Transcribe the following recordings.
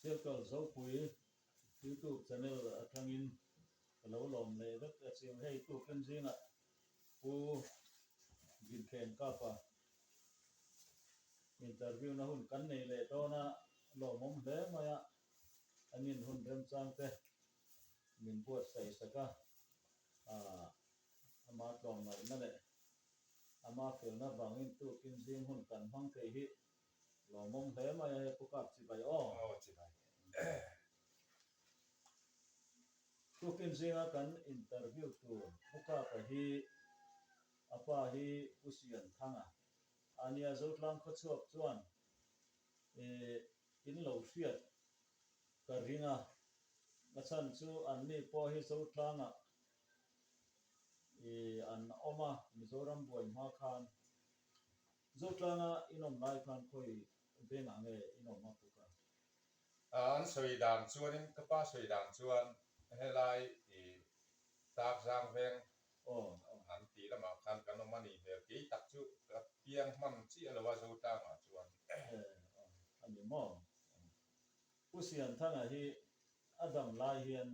Sialkal Zopui YouTube channel atangin ka lo lawm leh vek a chiang. Hei tukin zingah Pu Ginthlen Kapa interview na hun kan nei leh dawn a, lawmawm hle mai a, an in hun remchang te min buatsaih sak a, ama tlawmngaihna leh ama felna vangin tukin zing hun kan hmang thei hi lawmawm hle mai a, hei Pu Kap chibai aw. Aw chibai. Tukin zinga kan interview tur Pu Kapa hi a pa hi Pu Sianthanga a nia, Zotlang khawchhuak chuan in lo hriat ka ring a, a chhan chu anni pawh hi Zotlangah an awm a, Mizoram buai hma khan Zotlanga in awm lai khan khawi vengah nge in awm a Pu Kap? An sawi dan chuanin ka pa sawi dan chuan helai i Tlakzang veng an tih lamah khan kan awm a nih hmel. Kei tak chu ka piang hman chiah lo a Zotlangah chuan. A ni maw? Pu Sianthanga hi a dam lai hian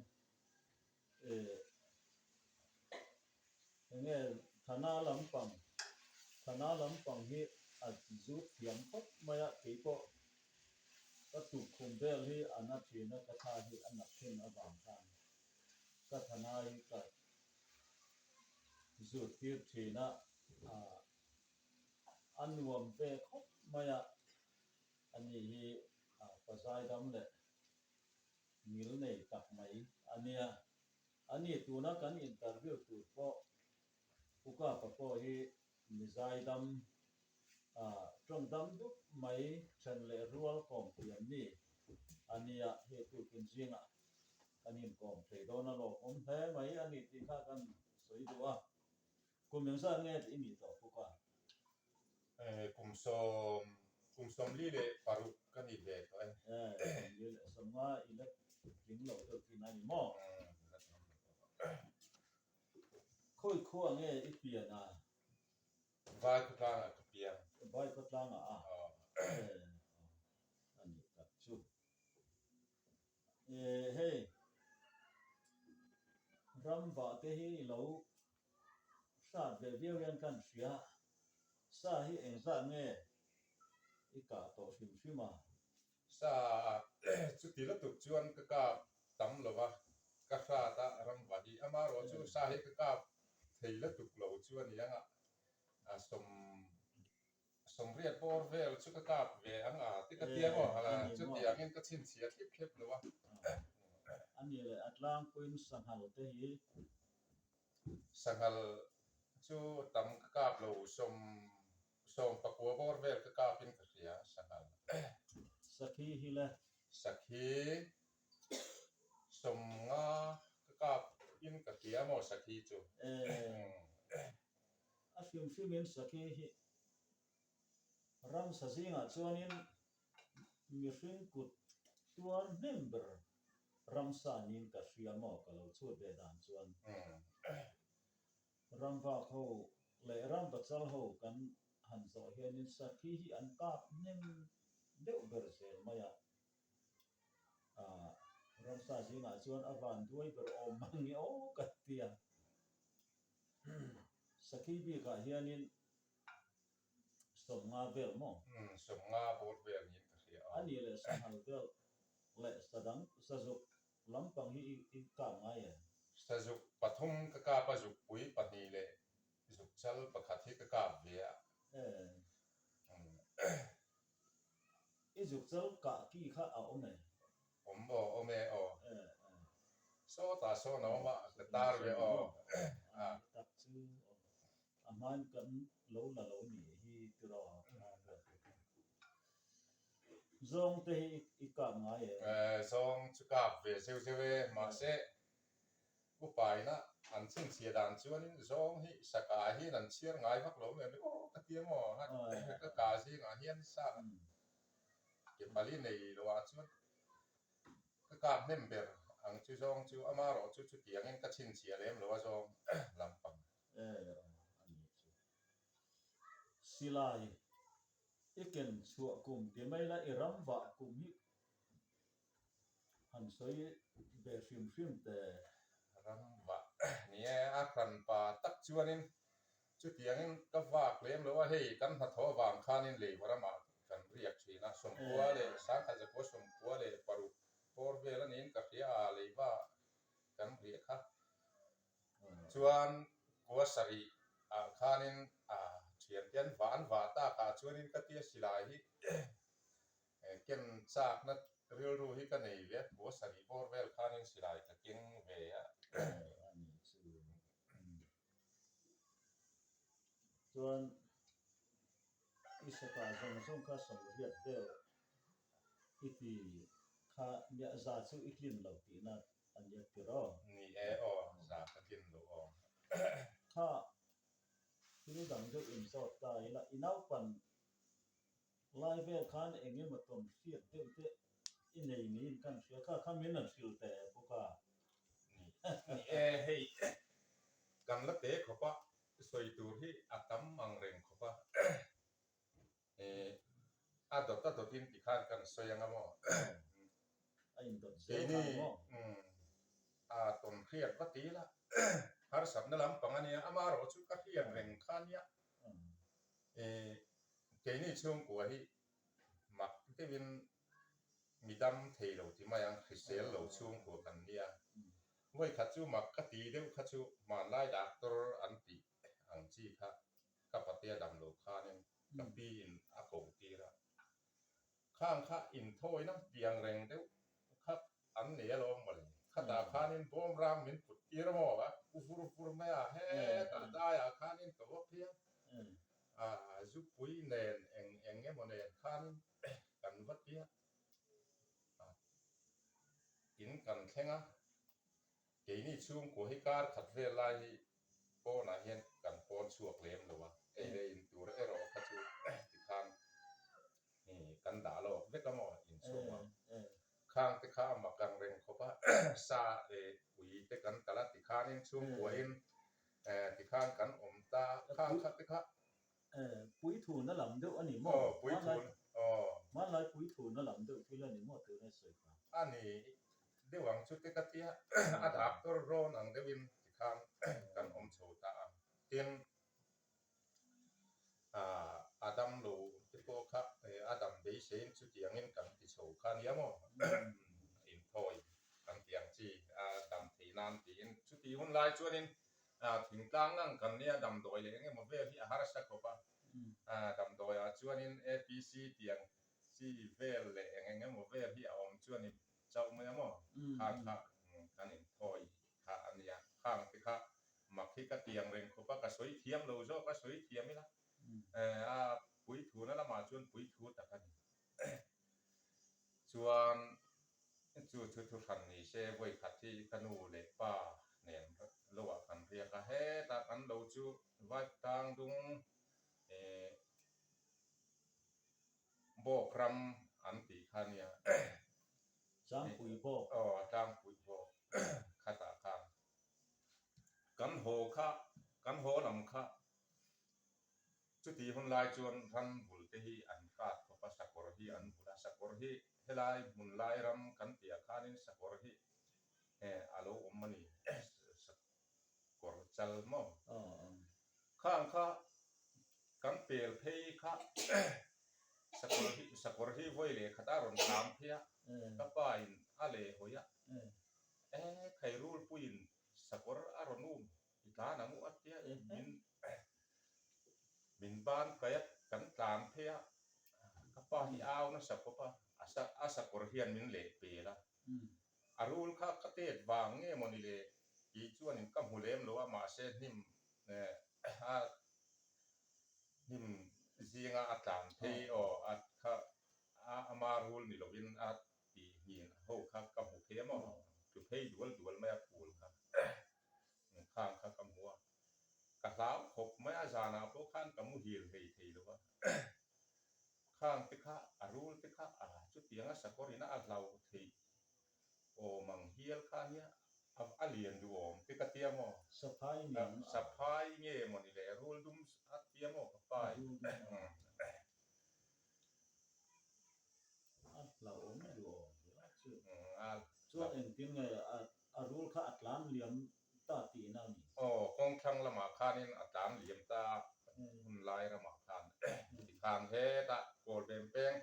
Enge Thana lampang, Thana lampang hi a zut thiam khawp mai a, keipawh ka tukkhum vel hi a na thin a, ka thla hi a nat thin avang khan ka Thana hi ka zut tir thin a, a nuam ve khawp mai a, ani hi pa zaidam leh ngil nei tak mai a nia. A ni, tuna kan interview tur pawh Pu Kapa pawh hi mi zaidam, tawng dam dup mai then leh rual kawm thiam mi a nia, hei tukin zingah kan inkawm thei dawn a lawmawm hle mai a ni tih kha kan sawi duh a. Kum engzat nge i nih tawh Pu Kap? Kum sawm, kum 46 ka ni ve tawh e. 40 leh sawmnga i la tling lo deuh thin a ni maw? La tling lo deuh. Khawi khua nge i pian a? Vai khawtlangah ka piang. Vai khawtlangah a? A nih tak chu. Hei, ram vah te hi i lo hrat ve viau hian kan hria. Sa hi engzat nge i kah tawh hrim hrim a? Sa chuti lutuk chuan ka kap tam lo va, ka hrat a ram va hi. Amaherawh chu sa hi ka kap thei lutuk lo chu a ni ang a, 80 bawr vel chu ka kap ve ang a ti ka tia maw? Chutiangin ka chhinchhiah thlip thlep lo a. A ni leh a tlangpuiin sanghal te hi. Sanghal chu tam ka kap lo, sawm 19 bawr vel ka kapin ka hria sanghal. Sakhi hi le. Sakhi 50 ka kapin ka hria maw sakhi chu. A hrim hrimin sakhi hi ramsa zingah chuanin mihring kut tuar hnem ber ramsa niin ka hria maw ka lo chhut ve dan chuan ramvak ho leh rambachal ho kan han zawh hianin sakhi hi an kap hnem deuh ber zel mai a, ramsa zingah chuan a van duai ber awm mang nge aw ka ti a. Sakhi bikah hianin 50 vel maw? Umm, 50 bawr vel niin ka hria a. A nih leh sanghal vel leh sadang, sazuk lampang hi i kap ngai em? Sazuk pathum ka kap a, zukpui pahnih leh zukchal pakhat hi ka kap ve a. I zukchal kah ki kha a awm em? Awm aw, awm e aw. Sawtah sawn a awm a, ka tar ve aw. A tak chu a hmain kan lo la lo ni hi tiraw. Zawng te hi i kap ngai em? Zawng chu kap ve zeuh zeuh e, mahse upaina an chhinchhiah dan chuanin zawng hi saka hian an chhiar ngai vak lo em aw ka ti ang aw, ka kah zingah hian sa Ke pali nei lo ah chuan ka kap hnem ber ang chu zawng chu ama erawh chu chutiangin ka chhinchhiah lem lo a zawng lampang. E a ni chu. Silai i ken chhuah kum ti mai la i ram vah kum hi. Han sawi ve hrim hrim teh. Ram vah ni e, a hran pa tak chuanin chutiangin ka vak lem lo a, hei kan hnathawh avang khanin leiva ramah kan riak thin a, 90 leh 1100 96 bawr vel a niin ka hria a, leiva kan riah kha chuan kua sarih ah khanin a thiante an vah an vah takah chuanin ka tia silai hi Ken chakna rilru hi ka nei ve a, kua sarih bawr vel khanin silai ka keng ve a. A nih chu. Chuan i saka zawng zawng kha 80 vel i ti kha nia za chu i tlin lo tihna a nia tiraw? Ni e aw, za ka tlin lo aw. Kha thil dang deuh inzawt ta ila i naupan Lai vel khan eng emaw tawn hriat deuh te i nei niin kan hria kha kha min an hrilh teh bawk a. Ni e, hei kan la te khawp a, sawi tur hi a tam ang reng khawp a, a dawt a dawt in ti khan kan sawi anga maw? A indawt zel khan maw? A tawn hriat va ti ila, harsatna lampang a nia, amaherawhchu ka hriat reng kha nia. Keini chhungkua hi mak deuhin mi dam thei lo ti mai ang, hrisel lo chhungkua kan nia. Vawikhat chu mak ka ti deuh kha chu hmanlai doctor an tih ang chi kha ka patea dam lo khanin ka pi in a koh tir a. Khang kha inthawina tiang reng deuh kha an nei alawm mawle. Khatah khanin bawm rang min put tir maw a u vur vur mai a, hetah daiah khanin ka va phei a, a zupui nen eng eng emaw nen khanin kan va ti a, in kan thleng a, keini chhungkua hi kar khat vel lai hi pawnah hian kan pawn chhuak lem lo a, ei leh in tur erawh kha chu tikhan kan dah lawk vek a maw inchhung a, khang te kha a mak ang reng khawp a, sa leh ui te kan tal a tikhanin chhungkuain tikhan kan awm ta khang kha te kha. Puithuna lam deuh a ni maw? Aw, puithuna, aw. Hmanlai puithuna lam deuh thil a ni maw tuna sawi kha? A ni deuh ang chu te ka tia, a doctor rawn ang deuhin tikhan kan awm chho ta a, tin A dam lo te pawh kha a dam beiseiin chutiangin kan ti chho kha nia maw? Inthawi kan ti ang chi a dam theih nan tiin chutih hun lai chuanin thingtlang ngang kan nia damdawi leh eng emaw vel hi a harsa khawp a, damdawiah chuanin APC tiang chi vel leh eng eng emaw vel hi a awm chuanin chauh mai a maw? Kha kha kan inthawi kha a nia, khang te kha mak hi ka tiang reng khawp a, ka sawi thiam lo zawk a, sawi thiam ila a puithuna lamah chuan puithu tak a ni. Chuan chu chu thu hran ni se vawi khat hi ka nu leh pa nen lo ah kan riak a, hetah kan lo chu vai tang dung bawk ram an tih kha a nia. Tlangpui bawk. Aw, tlangpui bawk khatah khan kan haw kha, kan haw lam kha chutih hun lai chuan ram bul te hi an kat khawp a, sakawr hi an bul a, sakawr hi helai hmun lai ram kan tih ah khanin sakawr hi a lo awm a ni, sakawr chal maw? Khang kha kan pel phei kha sakawr hi sakawr hi vawi leh khat a rawn tlang phei a, ka pa in a leh hawi a, e khairulpuiin sakawr a rawn um i tlan ang u a tia min min ban kai a kan tlan phei a, ka pa hi a au nasa khawp a, a sakawr hian min leh pel a, A rul kha ka tet vang nge maw ni le tih chuanin ka hmu lem lo a, mahse hnim a hnim zinga a tlan phei aw a kha a ama rul ni lovin a tih hnin ho kha ka hmu phei a maw, tlu phei dual dual mai a phul kha khang kha ka hmu a, ka hlau khawp mai a, zanah pawh khan ka muhil hlei thei lo a. Khang te kha a rul te kha a chutiang a sakawr ina a hlau theih awm ang hial kha nia a lian duh awm te ka tia maw? Saphai niang a. Saphai nge maw ni le rul dum a tia maw ka pai. Rul dum a. A hlauhawm duh awm hle chu. A Chuan engtin nge a rul kha a tlan liam ta tihna a ni? Aw, kawngthlang lamah khanin a tlan liam ta hmun lai ramah khan. Tikhan hetah Kawlbem peng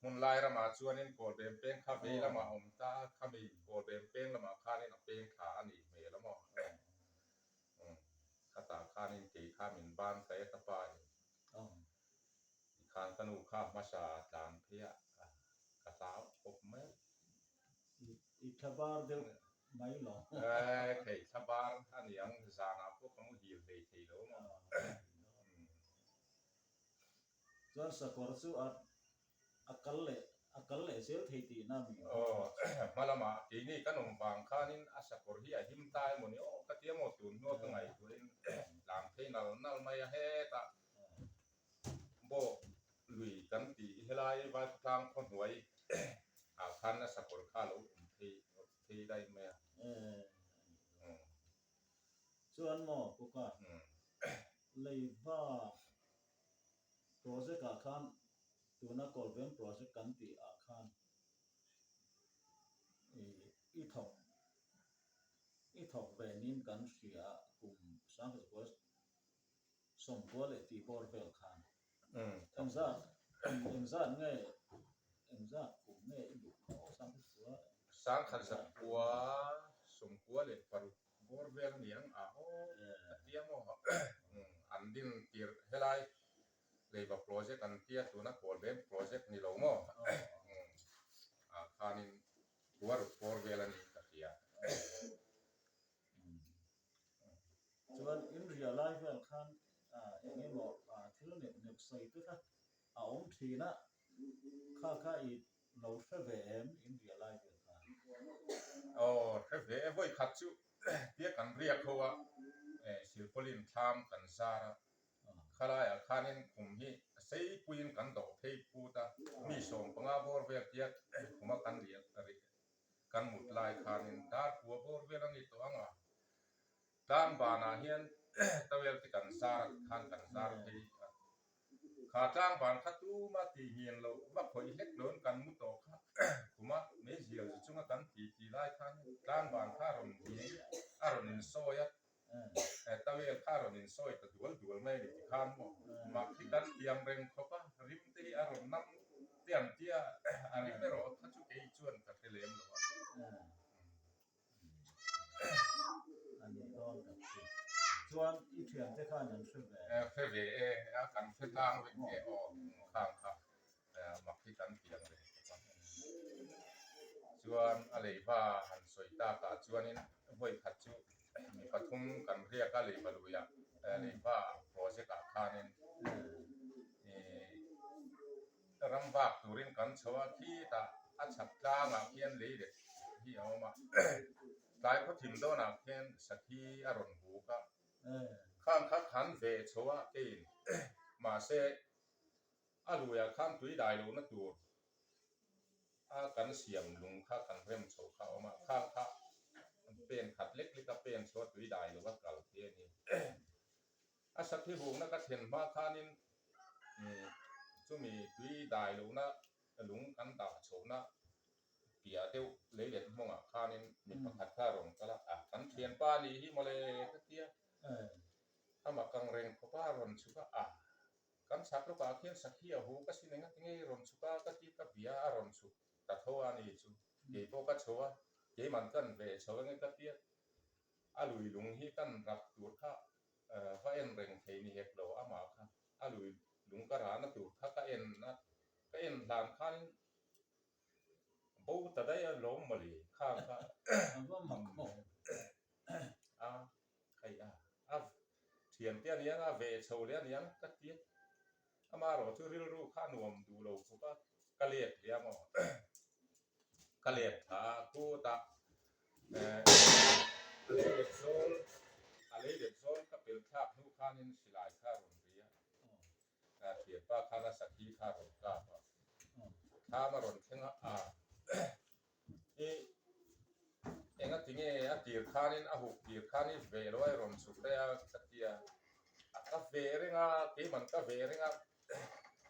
hmun lai ramah chuanin Kawlbem peng kha vei lamah a awm ta a, khami Kawlbem peng lamah khanin a peng thla a nih hmel a maw? Khatah khanin kei kha min ban ta e ka pa in. Tikhan ka nu kha hmasa a tlan phei a, ka hlau khawp mai. I thla bar deuh mai lo. Eeh thei thla bar a ni ang, zanah pawh ka muhil hlei thei lo maw. Chuan sakawr chu a a kal leh a kal leh zel thei tihna a mi? Aw, hma lamah keini kan awm vang khanin a sakawr hi a him ta emaw ni aw ka ti emaw tun hnua ka ngaihtuahin tlan phei nal nal mai a hetah bawk lui kan tih helai Vaitlang khaw hnuai ah khan a sakawr kha a lo awm phei phei daih mai a. Chuan maw Kuka, leiva project ah khan tuna Kawlveng project kan tih ah khan i thawk i thawk ve nin kan hria kum sangkhat 90 leh tih bawr vel khan engzat engzat nge engzat kum nge i duh kha aw sangkhat 1996 bawr vel a ni ang a aw ka ti a maw an din tir helai leiba project an tia tuna Kawlbem project ni lo maw ah khanin kua ruk bawr vel a ni ka hria. Chuan in ria lai vel khan eng emaw thil neuh neuh sawi te kha a awm thin a, kha kha i lo hre ve em in ria lai vel khan? Aw hre ve e, vawi khat chu tia kan riak ho a, silpawlin thlam kan zar a, khalaiah khanin khum hi seipuiin kan dawh phei phut a, mi 15 bawr vel tia khuma kan riah Kan mut lai khanin dar kua bawr vel a ni tawh ang a, tlang banah hian towel te kan zar a tikhan kan zar phei a, kha tlang ban kha tuma tih nghian loh va khawih hlek loin kan mu tawh kha khuma meizial zu chunga kan ti ti lai khan tlang ban kha a rawn nghing a rawn insawi a, towel kha a rawn insawi ta dual dual mai a ni tikhan maw mak hi kan tiang reng khawp a, rim te hi a rawn nam te an tia a rim erawh kha chu kei chuan ka hre lem lo a. A nih dawn tak chu. Chuan i thiante khan an hre ve. Hre ve e, a kan hre tlang vek nge aw khang kha mak hi kan tiang reng khawp a. Chuan a leiva han sawi takah chuanin vawi khat chu mi pathum kan riak a leiva luiah leiva project ah khanin ram vak turin kan chho a, khitah a chhak tlangah khian lei let hi a awm a, tlai khaw thim dawnah khian sakhi a rawn buk a, khang kha khan ve chho a keiin mahse a luiah khan tui dai lohna tur a kan siam lung kha kan rem chhoh kha a awm a, khang kha pen khat lek lek a pen chho a tui dai lova kal thei a ni. A sakhi hukna ka thlen hma khanin chumi tui dai lohna lung kan dah chhohna piah deuh leilet hmawngah khanin mi pakhat kha a rawn kal a, a kan thianpa nih hi mawle ka tia, amah kang reng khawp a rawn chhuk a, a kan chhak lawkah khian sakhi a huk a sin enga tinge i rawn chhuk a ka ti ka bia a rawn chhuk ta tho a ni chu keipawh ka chho a, keiman kan ve chho ange ka tia, a lui lung hi kan rak tur kha va en reng thei ni hek lo amah kha a lui lung ka rahna tur kha ka en a ka en hlan khanin bo ta daih a lawm mawle khang kha a hei a a thian te a niang a ve chho leh a niang ka ti a amaherawh chu rilru kha a nuam duh lo khawp a ka let leh a maw Ka let thla a kutah a lei let zawl a lei let zawl ka pel thlak hnu khanin silai kha a rawn ri a, thianpa khan a sakhi kha a rawn kap a, thlam a rawn thleng a, a i engati nge a tir khanin a huk tir khan i ve lo a i rawn chhuk daih a ka ti a, a ka ve reng a keiman ka ve reng a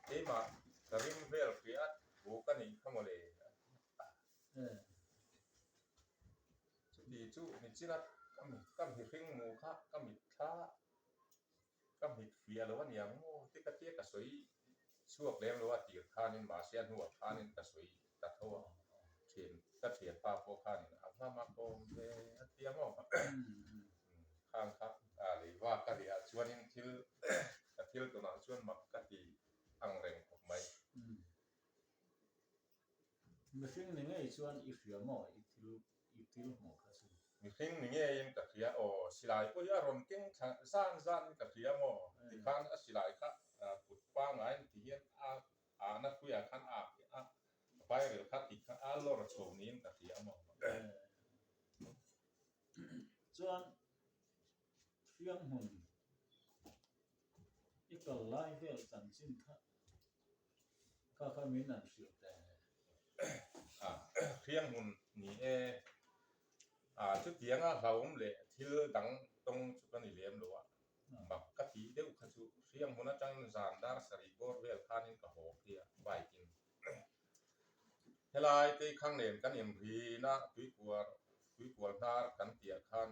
keimah ka ring vel hria a thu ka nih kha mawle a ti a. chu nichina ka mi ka mihring mu kha ka mitthla ka mit fiah lo a niang maw ti ka tia ka sawi chhuak lem lo a tir khanin mahse a hnuah khanin ka sawi ta tho a thian ka thianpa pawh khanin a va mak awm ve a tia maw khang kha a lei va ka riah chuanin thil ka thil tunah chuan mak ka ti ang reng khawp mai. Mihring ni ngei chuan i hria maw i thil i thil hmuh kha chu? Mihring ni ngeiin ka hria aw, silai pawh hi a rawn keng thla zan zanin ka hria maw? Tikhan a silai kha kut pangaiin ti hian a ahna hruiah khan a a viral kha tih kha a lawr chho niin ka hria maw? Chuan Hrianghmun i kal lai vel chanchin kha kha kha min an hrilh teh. A, Hrianghmun ni e. A, chutianga hlauhawm leh thil dang tawng chu ka ni lem lo a, mak ka tih deuh kha chu Hrianghmun atangin zan dar sarih bawr vel khanin ka haw phei a, bike in. Helai Teikhang nen kan inrina tuikuar tuikual hnar kan tihah khan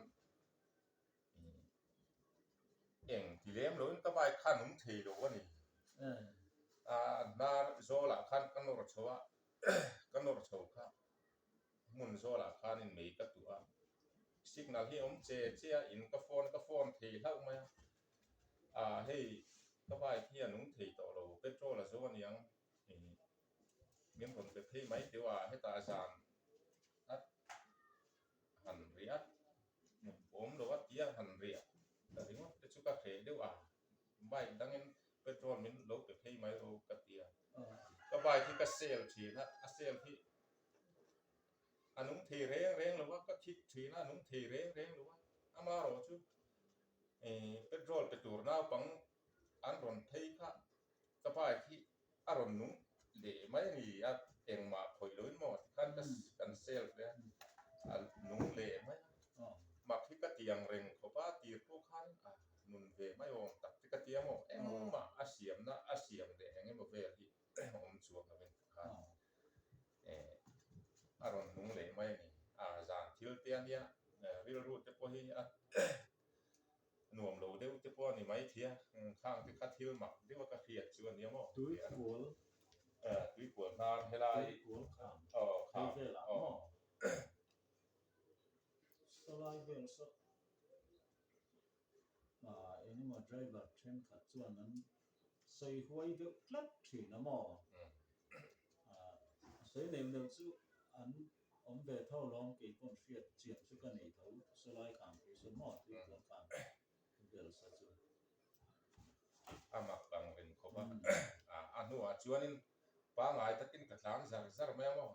Eng ti lem loin ka bike khan awm thei lo a ni. A hnar zawlah khan ka nawr chho a, ka nawr chho kha hmun zawlah khanin mei ka tuah a. Signal hi a awm che che a, in ka phone ka phone thei hlauh mai a. A hei ka bike hi a nung thei tawh lo, petrol a zo aniang min rawn pe phei mai teuh a, hetah zan a han riah mut awm lo a tia han riah ta ringawt te chu ka hreh deuh a, bike dangin petrol min lo pe phei mai ro ka ti a, ka bike hi ka sale thin a, a sale hi a nung thei reng reng lo a, ka khik thin a, a nung thei reng reng lo a, amaherawh chu petrol pe tur naupang an rawn phei kha ka bike hi a rawn nung leh mai a ni a, engmah khawih loin maw tikhan ka kan sale hle a, a nung leh mai a, mak hi ka ti ang reng khawp a, tir pawh khan a nun ve mai awm tak te ka ti a maw, engmah a siamna a siam leh eng emaw vel hi awm chuang lovin tikhan a rawn nung leh mai a ni, a zan thil te a nia rilru te pawh hi a. Nuam lo deuh te pawh a ni mai thei a, khang te kha thil mak deuh a ka hriat chu a nia maw? Tuikual. Tuikual hnar helai. Tuikual kham. Aw kham. Phei velah maw? Sawlai vel saw eng emaw driver thenkhat chuan an sawi huai deuh tlat thin a maw? Sawi neuh neuh chu an Awm ve tho lawm kei pawn hriat chian chu ka nei tho, sawlai kham phei sawn maw tui kual khan vel sa chu. A mak ang reng khawp a, a hnuah chuanin pangngai takin ka tlan zar zar mai a maw,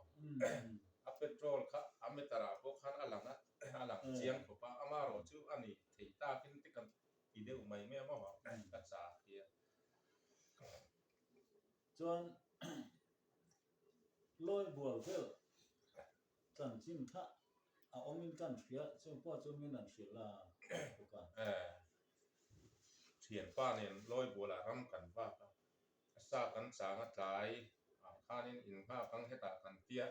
a petrol kha a meter ah pawh khan a lang a, a lang chiang khawp a, amaherawh chu a ni thei takin te kan ti deuh mai mai a maw ka chak hian. Chuan Lawi bual vel chanchin kha a awmin kan hria, chung pawh chu min an hrilh a bawk a. Thianpa nen lawi bualah ram kan vak a, a sa kan chang a tlai ah khanin innghak ang hetah kan tia,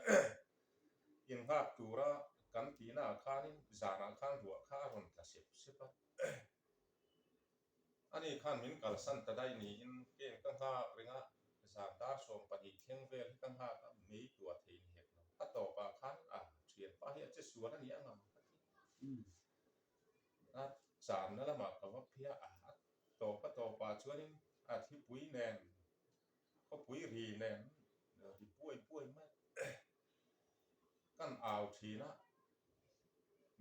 innghak tura kan tihna ah khanin zanah khan ruah kha a rawn tla sep sep a. Ani khan min kalsan ta daih niin keng ka nghak reng a, zan dar 12 thleng vel hi ka nghak a, mei tua thei ni hek lo. A tawpah khan a thianpa hi a che sual a ni ang ang ka ti. A channa lamah ka va phei a, a tawp a tawpah chuanin a thlipui nen, khawpui ri nen ri buai buai mai kan au thin a,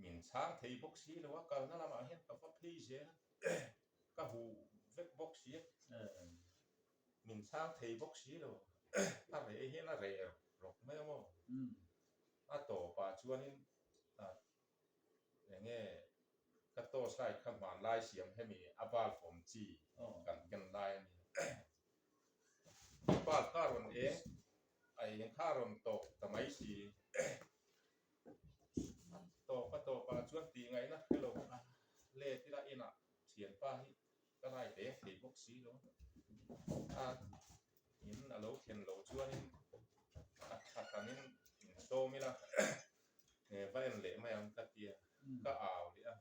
min chhang thei bawk si lo a, kalna lamah hian ka va phei zel a. Ka huh vek bawk si a, min chhang thei bawk si lo, a reh hian a reh rawk mai a maw? A tawpah chuanin eng nge ka torch light kha hmanlai siam hemi a bulb awm chi kan ken lai a ni. A bulb kha a rawn eng, a eng kha a rawn tawp ta mai si. A tawp a tawpah chuan tih ngaihna hre lo a let ila inah thianpa hi ka lai hle thei bawk si lo a, in a lo thlen loh chuanin a tha tangin insawm ila va en leh mai ang ka ti a. Ka au leh a.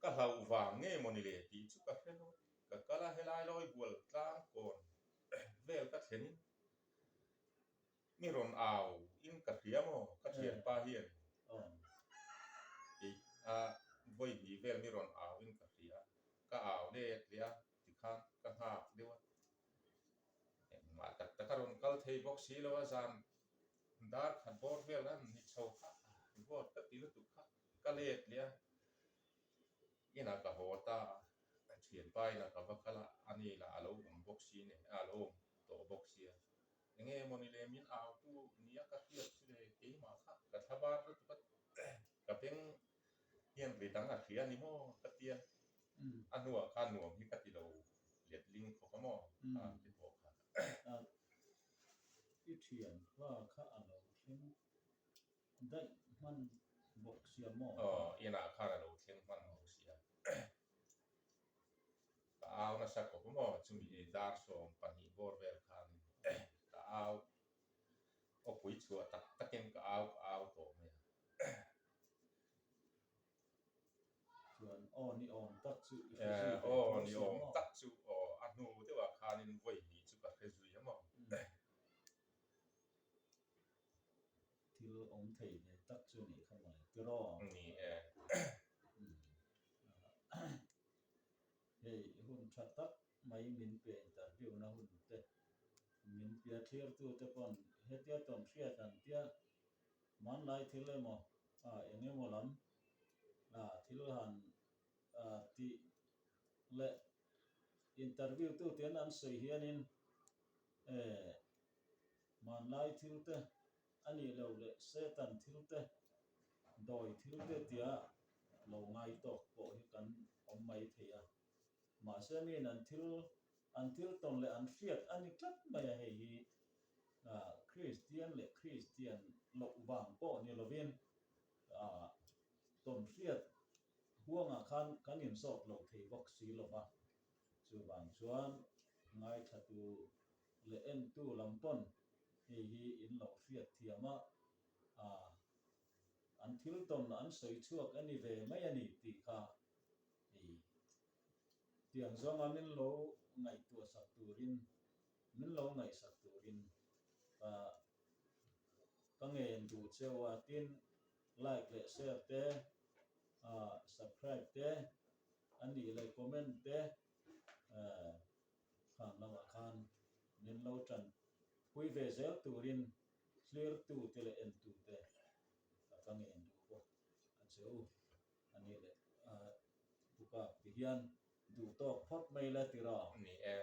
Ka hlauh vang nge maw ni le tih chu ka hre lo. Ka kal a, helai lawi bual tlang kawn vel ka thlen in mi rawn au in ka hria maw ka thianpa hian kei a vawi hnih vel mi rawn au in ka hria. Ka au let leh a tikhan ka nghak deuh a. Engmah tak tak a rawn kal thei bawk si lo a zan dar khat bawr vel an ni chho kha vote ka ti lutuk kha ka let leh a inah ka haw ta a thianpa inah ka va kal a ani lah a lo awm bawk si nen a lo awm tawh bawk sia enge mawni le min au tu nia ka hriat chu le keimah kha ka thla bar lutuk a ka beng hian ri dang a hria ni maw ka tia a hnuah khan nuam hi ka ti lo letling khawp a maw kha ti pawh kha. I thianpa kha a lo thleng daih hman bawk sia maw? Aw, inah khan a lo thleng hman bawk sia. Ka au nasa khawp maw? Chumi dar 12 bawr vel khan ka au awpui chhuah tak takin ka au ka au tawh mai a. Chuan aw ni awm tak chu i hre zui ve tho Aw ni awm tak chu aw a hnu deuhah khanin vawi hnih chu ka hre zui a maw? Thil awm thei ve tak chu nih kha mawle tiraw? Ni e. Hei hun tha tak mai min pe interview na hun te min pia thlirtu te pawn hetia tawn hriat an tia Hmanlai thil emaw eng emaw lam thil han tih leh interview tu ten an sawi hianin hmanlai thil te a nih loh leh Satan thil te, dawi thil te tia lo ngai tawk pawh hi kan awm mai thei a. Mahse miin an thil an thil tawn leh an hriat a ni tlat mai a, hei hi Kristian leh Kristian loh vang pawh ni lovin tawn hriat huangah khan kan inzawt lo thei bawk si lo va, chuvang chuan ngaithlatu leh entu lam pawn hei hi in lo hriat thiam a, an thil tawn an sawi chhuak a ni ve mai a ni tih kha Hei tiang zawnga min lo ngaihtuah sak turin, min lo ngaihsak turin ka ka ngen duh cheu a, tin like leh share te, ah subscribe te, a nih leh comment te eh khang lamah khan min lo tan pui ve zel turin thlirtu te leh entu te ka ngen duh bawk a cheu. A nih leh Bukak ti hian duh tawk phawt mai la ti rawh. Ni e.